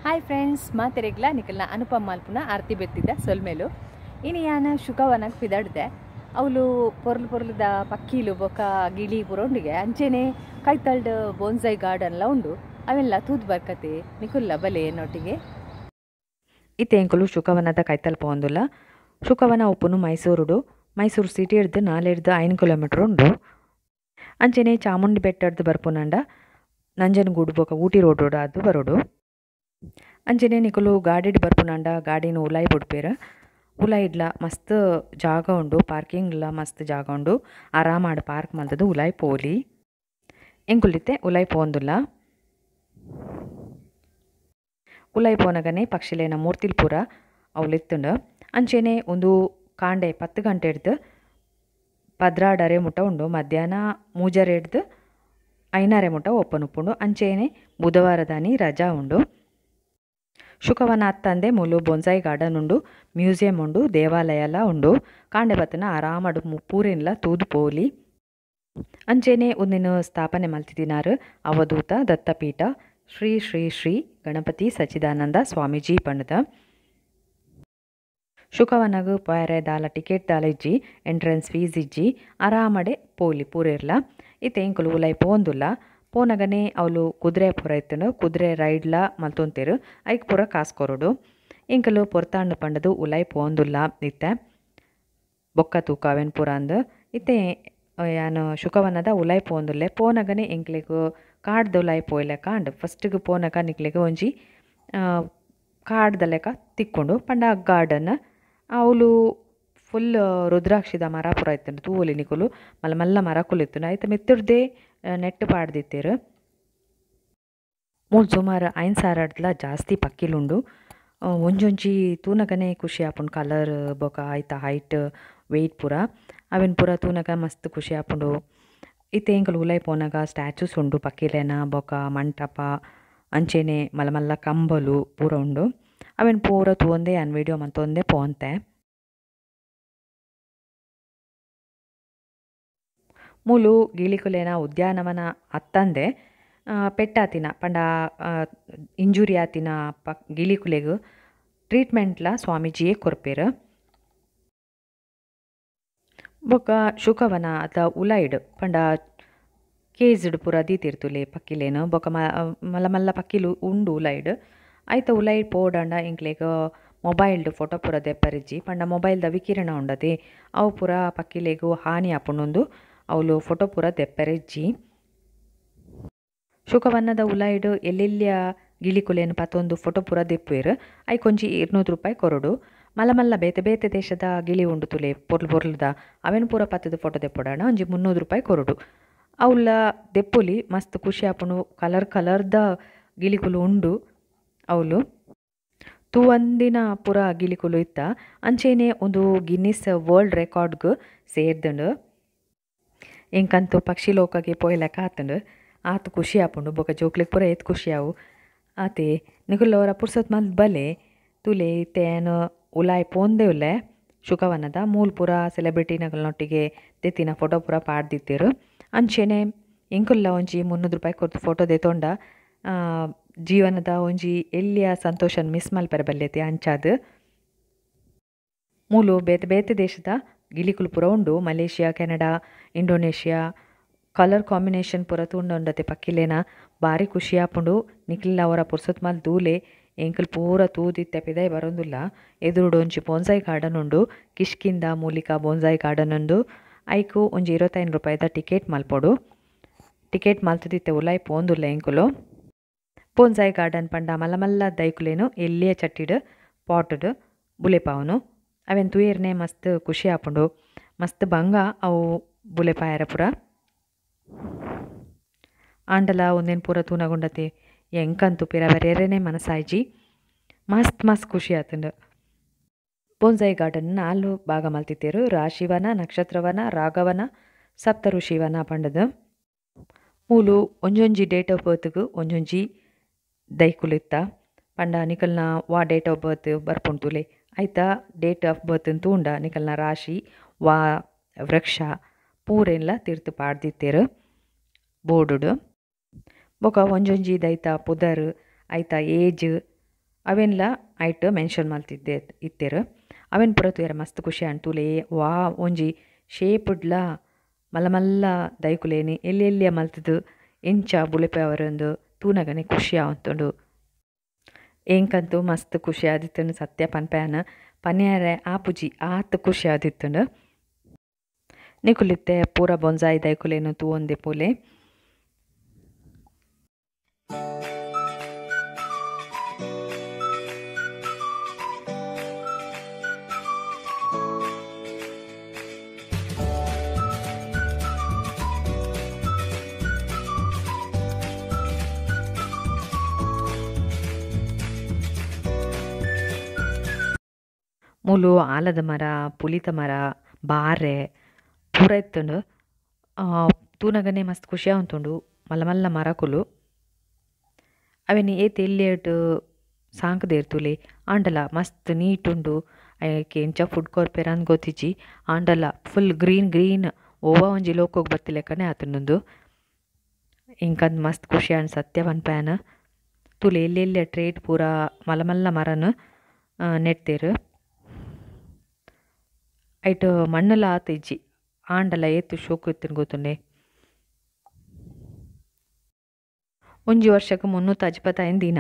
Hi friends, ಮಾತೆರೆಗ್ಲ ನಿಕಲ್ನ ಅನುಪಮ ಮಲ್ಪುನ ಆರ್ತಿ ಬೆತ್ತಿದ್ದ ಸೊಲ್ಮೆಲು. ಇನಿ ಯಾನ ಶುಕವನಗ್ ಪಿದಡ್ದೆ. ಅವಳು ಪೊರ್ಲು ಪೊರ್ಲುದ ಪಕ್ಕಿಲು ಬೊಕ ಗಿಳಿ ಪುರೊಂಡಿಗೆ ಅಂಚೆನೆ ಕೈತಲ್ಡ್ ಬೋನ್ಸೈ ಗಾರ್ಡನ್ಲ ಉಂಡು. ಅವೆಲ್ಲ ತೂದು ಬರ್ಕತೆ ನಿಕುಲ್ಲ ಬಲೆ ಎನ್ನೊಟ್ಟಿಗೆ. ಇತ್ತೆ ಎಂಕುಲು ಶುಕವನದ ಕೈತಲ್ ಪೋಂದುಲ್ಲ. ಶುಕವನ ಉಪ್ಪುನು ಮೈಸೂರುಡು. ಮೈಸೂರು ಸಿಟಿ ಹಿಡ್ದು 4 5 ಕಿಲೋಮೀಟರ್ ಉಂಡು. ಅಂಚೆನೆ ಚಾಮುಂಡಿ ಬೆಟ್ಟಡ್ದು ಬರ್ಪುನಂಡ ನಂಜನಗೂಡು ಬೊಕ ಊಟಿ ರೋಡ್ ಅದು ಬರೋಡು. ಅಂಚೆನೆ ನಿಕುಲು ಗಾಡಿಡ್ ಬರ್ಪುನಂಡ ಗಾಡಿನ ಉಲಾಯಿ ಬುಡ್ಪೇರು. ಉಲಾಯಿಡ್ಲ ಮಸ್ತ್ ಜಾಗ ಉಂಡು, ಪಾರ್ಕಿಂಗ್ಲ ಮಸ್ತ್ ಜಾಗ ಉಂಡು. ಆರಾಮಾಡ್ ಪಾರ್ಕ್ ಮಲ್ತದು ಉಲಾಯಿ ಪೋಲಿ. ಎಂಕುಲಿತ್ತೆ ಉಲಾಯಿ ಪೋಂದುಲ್ಲ. ಉಲಾಯಿ ಪೋನಗನೆ ಪಕ್ಷಿಲೇನ ಮೂರ್ತಿಲ್ ಪೂರ ಅವ್ಲಿತ್ತುಂಡು. ಅಂಚೆನೆ ಒಂದು ಕಾಂಡೆ 10 ಗಂಟೆ ಹಿಡ್ದು 12:30 ಮುಟ ಉಂಡು. ಮಧ್ಯಾಹ್ನ 3:30 ಹಿಡ್ದು 5:30 ಮುಟ ಓಪನ್ ಉಪ್ಪುಂಡು. ಅಂಚೆನೆ ಬುಧವಾರದಾನಿ ರಜಾ ಉಂಡು. ಶುಕವನ ಅತ್ತಂದೆ ಮೂಲು ಬೊನ್ಸಾಯಿ ಗಾರ್ಡನ್ ಉಂಡು, ಮ್ಯೂಸಿಯಂ ಉಂಡು, ದೇವಾಲಯಲ ಉಂಡು. ಕಾಂಡೆ ಬತ್ತನ ಆರಾಮಡು ಪೂರೆನ್ಲ ತೂದು ಪೋಲಿ. ಅಂಚೆನೆ ಒಂದಿನ ಸ್ಥಾಪನೆ ಮಲ್ತಿದಿನಾರು ಅವಧೂತ ದತ್ತಪೀಠ ಶ್ರೀ ಶ್ರೀ ಶ್ರೀ ಗಣಪತಿ ಸಚ್ಚಿದಾನಂದ ಸ್ವಾಮೀಜಿ ಪಂಡದ. ಶುಕವನಗು ಪೋಯರೆ ದಾಲ ಟಿಕೆಟ್ ದಾಲ ಇಜ್ಜಿ, ಎಂಟ್ರೆನ್ಸ್ ಫೀಸ್ ಇಜ್ಜಿ, ಆರಾಮಡೆ ಪೋಲಿ ಪೂರೆರ್ಲ. ಇತ್ತೆ ಎಂಕುಲು ಉಲಾಯಿ ಪೋಂದುಲ್ಲ. ಪೋನಗನೆ ಅವಳು ಕುದುರೆ ಪೂರ ಇತ್ತುಂಡು, ಕುದುರೆ ರೈಡ್ಲ ಮಲ್ತೊಂತೇರು. ಐಕ್ ಪೂರ ಕಾಸು ಕೊರೊಡು. ಎಂಕಲು ಪೊರ್ತಾಂಡು ಪಂಡದು ಉಲಾಯಿ ಪೋಂದುಲ್ಲ. ಇತ್ತೆ ಬೊಕ್ಕ ತೂಕ ಅವೇನು ಪೂರ ಅಂದು. ಇತ್ತೆ ಯಾನು ಶುಕವನದ ಉಲಾಯಿ ಪೋಂದುಲ್ಲೆ. ಪೋನಗನೆ ಎಂಕ್ಲೆಗ್ ಕಾಡ್ದ ಉಲಾಯಿ ಪೋಯ್ಲೆಕ್ಕ ಅಂಡ್. ಫಸ್ಟಿಗೆ ಪೋನಗ ನಿಕ್ಲೆಗ್ ಒಂಜಿ ಕಾಡ್ದ ಲೆಕ್ಕ ತಿಕ್ಕೊಂಡು ಪಂಡ ಗಾರ್ಡನ್. ಅವಳು ಫುಲ್ ರುದ್ರಾಕ್ಷಿದ ಮರ ಪೂರ ಇತ್ತುಂಡು. ತೂವೊಲಿ ನಿಕುಲು ಮಲ್ಲ ಮಲ್ಲ ಮರಕುಲು ಇತ್ತುಂಡು. ಐತ ಮಿತ್ತುರ್ದೇ ನೆಟ್ಟು ಪಾಡ್ದಿತ್ತೇರು. ಮೂಲು ಸುಮಾರು 5,000 ಜಾಸ್ತಿ ಪಕ್ಕಿಲುಂಡು. ಒಂಜೊಂಜಿ ತೂನಗನೆ ಖುಷಿ ಆಪುಂಡು. ಕಲರ್ ಬೊಕ ಐತ ಹೈಟ್ ವೆಯ್ಟ್ ಪೂರ ಅವೆನ್ ಪೂರ ತೂನಗ ಮಸ್ತ್ ಖುಷಿ ಆಪುಂಡು. ಇತ್ತೆ ಎಂಕುಲು ಉಲಾಯಿ ಪೋನಗ ಸ್ಟ್ಯಾಚೂಸ್ ಉಂಡು ಪಕ್ಕಿಲೇನ, ಬೊಕ ಮಂಟಪ, ಅಂಚೆನೆ ಮಲ್ಲ ಮಲ್ಲ ಕಂಬಲು ಪೂರ ಉಂಡು. ಅವೆನ್ ಪೂರ ತೂವೊಂದೇ ಯಾನ್ ವೀಡಿಯೋ ಮಲ್ತೊಂದೇ ಪೋಂತೆ. ಮೂಲು ಗಿಳಿಕುಲೇನ ಉದ್ಯಾನವನ ಅತ್ತಂದೆ ಪೆಟ್ಟಾತಿನ ಪಂಡ ಇಂಜುರಿ ಆತಿನ ಗಿಳಿಕುಲೆಗ್ ಟ್ರೀಟ್ಮೆಂಟ್ಲ ಸ್ವಾಮೀಜಿಯೇ ಕೊರ್ಪೇರು. ಬೊಕ್ಕ ಶುಕವನ ಅತ ಉಲಾಯಿಡ್ ಪಂಡ ಕೇಜ್ಡ್ ಪೂರ ದೀತಿರ್ತುಲೆ ಪಕ್ಕಿಲೇನು. ಬೊಕ್ಕ ಮಲ್ಲ ಮಲ್ಲ ಪಕ್ಕಿಲು ಉಂಡು ಉಲಾಯಿಡ್. ಐತ ಉಲಾಯಿಡ್ ಪೋಡಂಡ ಎಂಕ್ಲೆಗ್ ಮೊಬೈಲ್ಡ್ ಫೋಟೋ ಪೂರ ದೆಪ್ಪರಿಜ್ಜಿ. ಪಂಡ ಮೊಬೈಲ್ದ ವಿಕಿರಣ ಉಂಡತೆ ಅವು ಪೂರ ಪಕ್ಕಿಲೆಗು ಹಾನಿ ಆಪುಂಡು. ಅವಳು ಫೋಟೋ ಪೂರ ದೆಪ್ಪರಿಜ್ಜಿ. ಶುಕವನದ ಉಲಾಯಿಡ್ ಎಲ್ಲೆಲ್ಲಿಯ ಗಿಳಿಕುಲೇನು ಪತ್ತೊಂದು ಫೋಟೋ ಪೂರ ದೆಪ್ಪುವೆರು. ಐಕೊಂಜಿ 200 ರೂಪಾಯಿ ಕೊರೊಡು. ಮಲ್ಲ ಮಲ್ಲ ಬೇತೆ ಬೇತೆ ದೇಶದ ಗಿಳಿ ಉಂಡು ತುಲೆ ಪೊರ್ಲು ಪೊರ್ಲುದ ಅವೆನ್ ಪೂರ ಪತ್ತದ ಫೋಟೋ ದೆಪ್ಪೊಡಾಣ ಒಂಜಿ 300 ರೂಪಾಯಿ ಕೊರೊಡು. ಅವಳ ದೆಪ್ಪುಲಿ ಮಸ್ತ್ ಖುಷಿ ಆಪುಂಡು. ಕಲರ್ ಕಲರ್ದ ಗಿಳಿಕುಲು ಉಂಡು. ಅವಳು ತೂವಂದಿನ ಪೂರ ಗಿಳಿಕುಲು ಇತ್ತ. ಅಂಚೆನೆ ಒಂದು ಗಿನ್ನಿಸ್ ವರ್ಲ್ಡ್ ರೆಕಾರ್ಡ್ಗ್ ಸೇರ್ದುಂಡು. ಎಂಕಂತೂ ಪಕ್ಷಿ ಲೋಕಗೆ ಪೋಯ್ಲೆಕ್ಕ ಆತುಂಡು. ಆತು ಖುಷಿ ಆಪುಂಡು. ಬೊಕ ಜೋಕ್ಲೆಗ್ ಪೂರ ಏತ್ ಖುಷಿ ಆವು. ಆತೆ ನಿಕುಲು ಅವರ ಪುರ್ಸೊತ್ ಮಲ್ತ್ ಬಲೆ ತುಲೆ. ಇತ್ತೆ ಯಾನ್ ಉಲಾಯಿ ಪೋಂದೆ ಉಲ್ಲೆ. ಶುಕವನದ ಮೂಲು ಪೂರ ಸೆಲೆಬ್ರಿಟಿ ನಕಲ್ನೊಟ್ಟಿಗೆ ದೆತ್ತಿನ ಫೋಟೋ ಪೂರ ಪಾಡ್ದಿತ್ತೇರು. ಅಂಚೆನೆ ಎಂಕುಲ್ಲ ಒಂಜಿ 300 ರೂಪಾಯಿ ಕೊರ್ದು ಫೋಟೋ ದೆತೊಂಡ ಜೀವನದ ಒಂಜಿ ಎಲ್ಲಿಯ ಸಂತೋಷನ್ ಮಿಸ್ ಮಲ್ಪೆರೆ ಬಲ್ಲೆತಿ. ಅಂಚಾದ್ ಮೂಲು ಬೇತೆ ಬೇತೆ ದೇಶದ ಗಿಳಿಕುಲು ಪೂರ ಉಂಡು. Malaysia, Canada, Indonesia colour combination ಪೂರ ತೂಂಡೊಂಡತೆ ಪಕ್ಕಿಲೇನ. ಬಾರಿ ಖುಷಿ ಆಪುಂಡು. ನಿಕ್ಲೆಲ ಅವರ ಪುರ್ಸೊತ್ ಮಲ್ ದೂಲೆ. ಎಂಕುಲು ಪೂರ ತೂದಿತ್ತೆ ಪಿದೈ ಬರೋಂದುಲ್ಲ. ಎದುರುಡು ಒಂಜಿ ಬೋನ್ಸಾಯಿ ಗಾರ್ಡನ್ ಉಂಡು. ಕಿಷ್ಕಿಂದ ಮೂಲಿಕಾ ಬೋನ್ಸಾಯಿ ಗಾರ್ಡನ್ ಉಂಡು. ಐಕು ಒಂಜಿ 25 ರೂಪಾಯಿದ ಟಿಕೆಟ್ ಮಲ್ಪೊಡು. ಟಿಕೆಟ್ ಮಲ್ತದಿತ್ತೆ ಉಲಾಯಿ ಪೋಂದುಲ್ಲ ಎಂಕುಲು. ಬೋನ್ಸಾಯಿ ಗಾರ್ಡನ್ ಪಂಡ ಮಲ್ಲ ಮಲ್ಲ ದೈಕುಲೇನು ಎಲ್ಲಿಯ ಚಟ್ಟಿಡ್ ಪಾಟುಡ್ ಬುಲೆಪಾವುನು. ಅವೆನ್ ತೂಯೆರ್ನೆ ಮಸ್ತ್ ಖುಷಿ ಆಪುಂಡು. ಮಸ್ತ್ ಬಂಗ ಅವು ಬುಲೆಪಾಯರ ಪೂರ. ಆಂಡಲ ಒಂದೇನು ಪೂರ ತೂನಗುಂಡತೆ ಎಂಕಂತೂ ಪಿರ ಬರೆಯರೇನೆ ಮನಸ್ಸಾಯ್ಜಿ. ಮಸ್ತ್ ಮಸ್ತ್ ಖುಷಿ ಆತುಂಡು. ಬೋನ್ಸಾಯಿ ಗಾರ್ಡನ್ 4 ಭಾಗ ಮಲ್ತಿತ್ತೇರು. ರಾಶಿವನ, ನಕ್ಷತ್ರವನ, ರಾಘವನ, ಸಪ್ತಋಷಿವನ ಪಂಡದು. ಮೂಲು ಒಂಜೊಂಜಿ ಡೇಟ್ ಆಫ್ ಬರ್ತ್ಗ್ ಒಂಜೊಂಜಿ ದೈಕುಲು ಇತ್ತ. ಪಂಡ ನಿಕಲ್ನ ವಾ ಡೇಟ್ ಆಫ್ ಬರ್ತ್ ಬರ್ಪುಂಡು ತುಲೆ ಐತ ಡೇಟ್ ಆಫ್ ಬರ್ತ್ ತೂಂಡ ನಿಕಲ್ನ ರಾಶಿ ವಾ ವೃಕ್ಷ ಪೂರೆನ್ಲ ತಿರ್ತು ಪಾಡ್ದಿತ್ತೇರು ಬೋರ್ಡುಡು. ಬೊಕ ಒಂಜೊಂಜಿ ದೈತ ಪುದರ್ ಐತ ಏಜ್ ಅವೆನ್ಲ ಐಟ್ ಮೆನ್ಷನ್ ಮಲ್ತಿದ್ದೆ ಇತ್ತೆರ್ ಅವೆನ್ ಪೂರ ತೂಯೆರೆ ಮಸ್ತ್ ಖುಷಿ ಆಂಡ್ ತೂಲೆ ವಾ ಒಂಜಿ ಶೇಪ್ಡ್ಲ ಮಲ್ಲ ಮಲ್ಲ ದೈಕುಲೇನಿ ಎಲ್ಲಿ ಎಲ್ಲಿಯ ಮಲ್ತದು ಎಂಚ ಬುಲೆಪವರೊಂದು ತೂನಗನೆ ಖುಷಿ ಆವೊಂತುಂಡು ಎಂಕಂತೂ ಮಸ್ತ್ ಖುಷಿ ಆದಿತ್ತುಂಡು ಸತ್ಯ ಪನ್ಪೆಯಾನ ಪನ್ಯಾರೆ ಆಪುಜಿ ಆತ್ ಖುಷಿ ಆದಿತ್ತುಂಡು ನಿಕುಲಿತ್ತೆ ಪೂರ ಬೊನ್ಸಾಯಿ ದೈಕುಲೇನು ತೂವೊಂದೆ ಪೋಲೆ ಮೂಲು ಆಲದ ಮರ ಪುಲಿತ ಮರ ಬಾರೆ ಪೂರ ಇತ್ತುಂಡು ತೂನಗನೆ ಮಸ್ತ್ ಖುಷಿ ಆವೊಂತುಂಡು ಮಲ್ಲ ಮಲ್ಲ ಮರಕುಲು ಅವೆನ್ ಏತ್ ಎಲ್ಯಡ್ ಸಾಂಕುದೇರ್ ತೂಲೆ ಆಂಡಲ ಮಸ್ತ್ ನೀಟ್ ಉಂಡು ಐಕ್ ಎಂಚ ಫುಡ್ ಕೊರ್ಪೆರ್ ಅಂದ್ ಗೊತ್ತಿಜ್ಜಿ ಆಂಡಲ ಫುಲ್ ಗ್ರೀನ್ ಗ್ರೀನ್ ಒವ್ವ ಒಂಜಿ ಲೋಕೋಗ್ ಬತ್ತಿಲೆಕ್ಕನೆ ಆತುಂಡುಂದು ಎಂಕಂದ್ ಮಸ್ತ್ ಖುಷಿ ಆಂಡ್ ಸತ್ಯ ಪನ್ಪೆಯಾನ್ ತೂಲೆ ಎಲ್ಯ ಟ್ರೇಟ್ ಪೂರ ಮಲ್ಲ ಮಲ್ಲ ಮರನ್ ನೆಡ್ತೇರ್ ಐಟ್ ಮಣ್ಣುಲ ಆತ್ ಇಜ್ಜಿ ಆಂಡಲ ಏತ್ ಶೋಕು ಇತ್ತುಂಡು ಗೊತ್ತುಂಡೆ ಒಂಜಿ ವರ್ಷಕ್ಕೆ 365 ದಿನ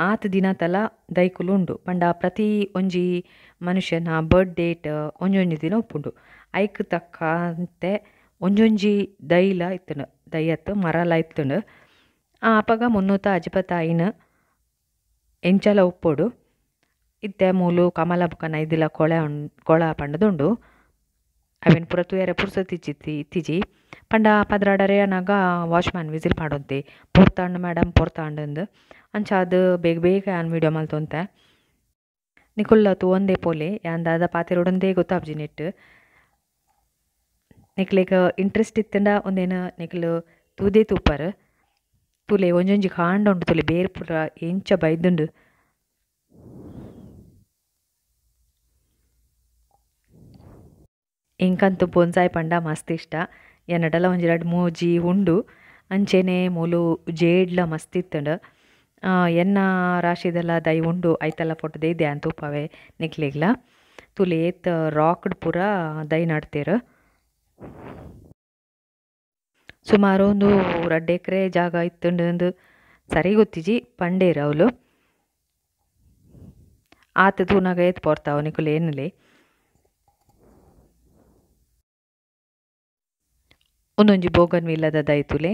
ಆತ್ ದಿನ ತಲ ದೈಕುಲು ಉಂಡು ಪಂಡ ಪ್ರತಿ ಒಂಜಿ ಮನುಷ್ಯನ ಬರ್ತ್ ಡೇಟ್ ಒಂಜೊಂಜಿ ದಿನ ಉಪ್ಪುಂಡು ಐಕ್ ತಕ್ಕಂತೆ ಒಂಜೊಂಜಿ ದೈಲ ಇತ್ತುಂಡು ದೈಯತ್ತು ಮರಲ ಇತ್ತುಂಡು ಅಪಗ 365 ಎಂಚಲ ಉಪ್ಪೊಡು ಇತ್ತೆ ಮೂಲು ಕಮಲ ಬೊಕ ನೈದಿಲ ಕೊಳ ಕೊಳ ಪಂಡದುಂಡು ಅವೆನ್ ಪೂರ ತೂಯೆರೆ ಪುರ್ಸೊತ್ತು ಇತ್ತಿಜಿ ಪಂಡ ಪದ್ರಾಡರೆ ಅನಗ ವಾಚ್ಮ್ಯಾನ್ ವಿಸಿಲ್ ಪಾಡೊಂತೆ ಪೊರ್ತಾಂಡ್ ಮೇಡಮ್ ಪೊರ್ತಾಂಡ್ ಅಂದ್ ಅಂಚ ಅದು ಬೇಗ ಬೇಗ ಯಾನ್ ವೀಡಿಯೋ ಮಲ್ತೊಂತೆ ನಿಕುಲ್ಲ ತೂವೊಂದೇ ಪೋಲೆ ಯಾನ್ ದಾದ ಪಾತೆರೊಡೊಂದೇ ಗೊತ್ತಾಪುಜಿ ನೆಟ್ ನಿಕ್ಲೆಗ್ ಇಂಟ್ರೆಸ್ಟ್ ಇತ್ತುಂಡ ಒಂದೇನು ನಿಕುಲು ತೂದೇ ತೂಪರ್ ತೂಲೆ ಒಂಜೊಂಜಿ ಕಾಂಡ ಉಂಡು ತೂಲೆ ಬೇರ್ ಪೂರ ಎಂಚ ಬೈದುಂಡು ಎಂಕಂತೂ ಬೊನ್ಸಾಯಿ ಪಂಡ ಮಸ್ತ್ ಇಷ್ಟ ಎನ್ನಡಲ ಒಂಜಿ ರಡ್ಡ್ ಮೂಜಿ ಉಂಡು ಅಂಚೆನೆ ಮೂಲು ಜೇಡ್ಲ ಮಸ್ತ್ ಇತ್ತುಂಡು ಎನ್ನ ರಾಶಿದಲ ದೈ ಉಂಡು ಐತಲ ಫೋಟೋ ದೈದೆ ಯಾನ್ ತೂಪವೆ ನಿಕ್ಲೆಗ್ಲ ತೂಲೆ ಏತ್ ರಾಕ್ಡ್ ಪೂರ ದೈ ನಡ್ತೇರ್ ಸುಮಾರು ಒಂದು 2 ಎಕರೆ ಜಾಗ ಇತ್ತುಂಡು ಅಂದ್ ಸರಿ ಗೊತ್ತಿಜಿ ಪಂಡೇರ್ ಅವ್ಲು ಆತ್ ತೂನಗ ಏತ್ ಪೊರ್ತಾವ್ ನಿಕುಲು ಎನ್ನುಲೆ ಒಂದೊಂಜಿ ಬೋಗನ್ ವಿಲ್ಲದ ದೈ ತೂಲೆ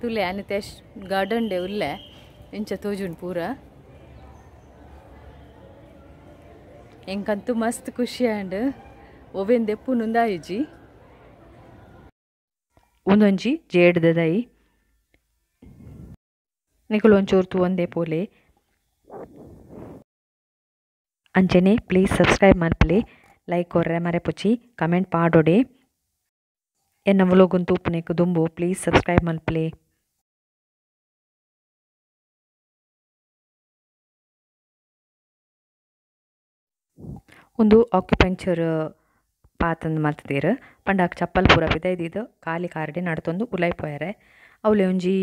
ತೂಲೆ ಅನಿತೇಶ್ ಗಾರ್ಡನ್ ಡೆ ಉಲ್ಲೆ ಇಂಚ ತೋಜುಂಡು ಪೂರ ಎಂಕಂತೂ ಮಸ್ತ್ ಖುಷಿ ಆಂಡ್ ಒವೆನ್ ದೆಪ್ಪುನುಂದಾಯಿಜಿ ಒಂದೊಂಜಿ ಜೇಡ್ದ ದೈ ನಿಕುಲು ಒಂಚೂರು ತೂವೊಂದೇ ಪೋಲೆ ಅಂಚನೆ ಪ್ಲೀಸ್ ಸಬ್ಸ್ಕ್ರೈಬ್ ಮಲ್ಪಲೆ ಲೈಕ್ ಕೊರ್ರೆ ಮರೆಪುಚಿ ಕಮೆಂಟ್ ಪಾಡೊಡೆ ಎನ್ನ ವ್ಲಾಗ್ ತೂಪುನೆಕ್ ದುಂಬು ಪ್ಲೀಸ್ ಸಬ್ಸ್ಕ್ರೈಬ್ ಮಲ್ಪಲೆ ಒಂದು ಆಕ್ಯುಪಂಕ್ಚರ್ ಪಾತಂದು ಮಲ್ತುದೆರ್ ಪಂಡ ಚಪ್ಪಲ್ ಪೂರ ಪಿದೈದಿದ್ ಖಾಲಿ ಕಾರ್ಡೆ ನಡತೊಂದು ಉಲಾಯಿ ಪೋಯೆರೆ ಅವ್ಲೆ ಒಂಜಿ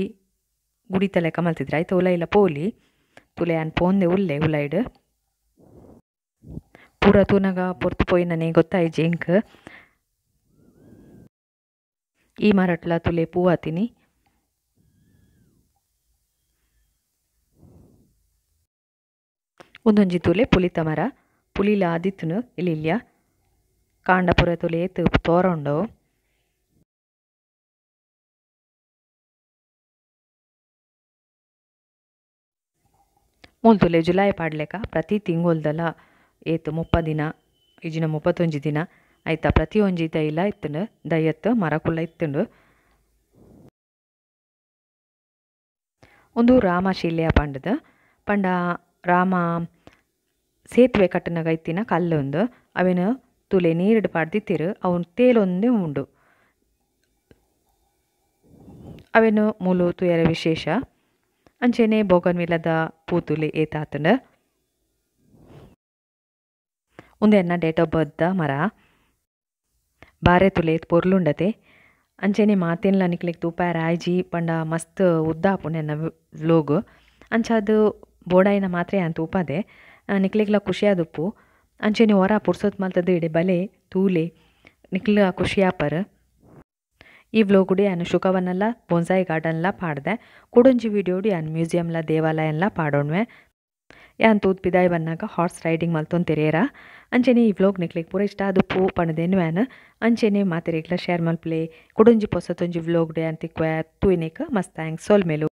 ಗುಡಿತ ಲೆಕ್ಕ ಮಲ್ತಿದ್ರು ಐತ ಉಲಾಯಿಲ ಪೋಲಿ ತುಲೆ ಯಾನ್ ಪೋಂದೆ ಉಲ್ಲೆ ಉಲಾಯಿಡ್ ಪೂರ ತೂನಗ ಪೊರ್ತು ಪೋಯಿನನೆ ಗೊತ್ತಾಯಿಜಿ ಎಂಕ್ ಈ ಮರಟ್ಲ ತುಲೆ ಪೂ ಆತಿನಿ ಒಂದೊಂಜಿ ತುಲೆ ಪುಲಿತ ಮರ ಪುಲಿಲ ಆದಿತ್ತುನು ಇಲ್ಲಿಲ್ಯ ಕಾಂಡ ಪೂರ ತುಲೆ ಏತ್ ತೋರ ಉಂಡು ಮೂಲು ತುಲೆ ಜುಲೈ ಪಾಡ್ಲೆಕ ಪ್ರತಿ ತಿಂಗೊಲ್ದಲ ಏತ್ 30 ದಿನ ಇಜಿನ 31 ದಿನ ಆಯ್ತಾ ಪ್ರತಿಯೊಂಜಿ ದೈಲ ಇತ್ತುಂಡು ದೈಯತ್ತು ಮರಕುಲ್ಲ ಇತ್ತುಂಡು ಒಂದು ರಾಮಶಿಲೆಯ ಪಂಡದ ಪಂಡ ರಾಮ ಸೇತುವೆ ಕಟ್ಟನಗ ಇತ್ತಿನ ಕಲ್ಲೊಂದು ಅವೆನ್ ತುಲೆ ನೀರುಡು ಪಾಡ್ದಿತ್ತೆರ್ ಅವ್ನು ತೇಲೊಂದೇ ಉಂಡು ಅವೆನ್ ಮೂಲು ತೂಯೆರೆ ವಿಶೇಷ ಅಂಚೆನೆ ಬೋಗನ್ವಿಲ್ಲದ ಪೂ ತುಲೆ ಏತಾತುಂಡು ಉಂದೆನ್ನ ಡೇಟ್ ಆಫ್ ಬರ್ತ್ ದ ಮರ ಬಾರೆ ತುಲೆ ಪೊರ್ಲುಂಡತೆ ಅಂಚೆನೆ ಮಾತೆನ್ಲ ನಿಕ್ಲೆಗ್ ತೂಪಾಯೆರೆ ಆಯ್ಜಿ ಪಂಡ ಮಸ್ತ್ ಉದ್ದ ಆಪುಂಡು ಎನ್ನ ವ್ಲೋಗ್. ಅಂಚಾದ್ ಬೋಡಾಯಿನ ಮಾತ್ರ ಯಾನ್ ತೂಪಾದೆ. ನಿಕ್ಲೆಗ್ಲ ಖುಷಿ ಆದುಪ್ಪು. ಅಂಚೆನೆ ಒರ ಪುರ್ಸೊತ್ ಮಲ್ತದ ಇಡೆ ಬಲೆ ತೂಲೆ ನಿಕ್ಲ ಖುಷಿ ಆಪರ್. ಈ ವ್ಲೋಗುಡು ಯಾನ್ ಶುಕವನಲ ಬೊನ್ಸಾಯಿ ಗಾರ್ಡನ್ಲ ಪಾಡ್ದೆ. ಕುಡೊಂಜಿ ವಿಡಿಯೋಡು ಯಾನ್ ಮ್ಯೂಸಿಯಂಲ ದೇವಾಲಯನ್ಲ ಪಾಡೊನ್ವೆ. ಯಾನ್ ತೂದ್ ಪಿದಾಯಿ ಬನ್ನಗ ಹಾರ್ಸ್ ರೈಡಿಂಗ್ ಮಲ್ತೊಂತಿರೇರ. ಅಂಚೆನೆ ಈ ವ್ಲೋಗ್ ನಿಕ್ಲೆಗ್ ಪೂರ ಇಷ್ಟ ಆದುಪ್ಪು ಪಂಡ್ದ್ ಯಾನ್. ಅಂಚೆನೆ ಮಾತೆರೆಗ್ಲ ಶೇರ್ ಮಲ್ಪುಲೆ. ಕುಡೊಂಜಿ ಪೊಸತೊಂಜಿ ವ್ಲೋಗ್ ಯಾನ್ ತಿಕ್ಕುವೆ. ತೂಯಿನೆಕ್ ಮಸ್ತ್ thanks. ಸೊಲ್ಮೆಲು.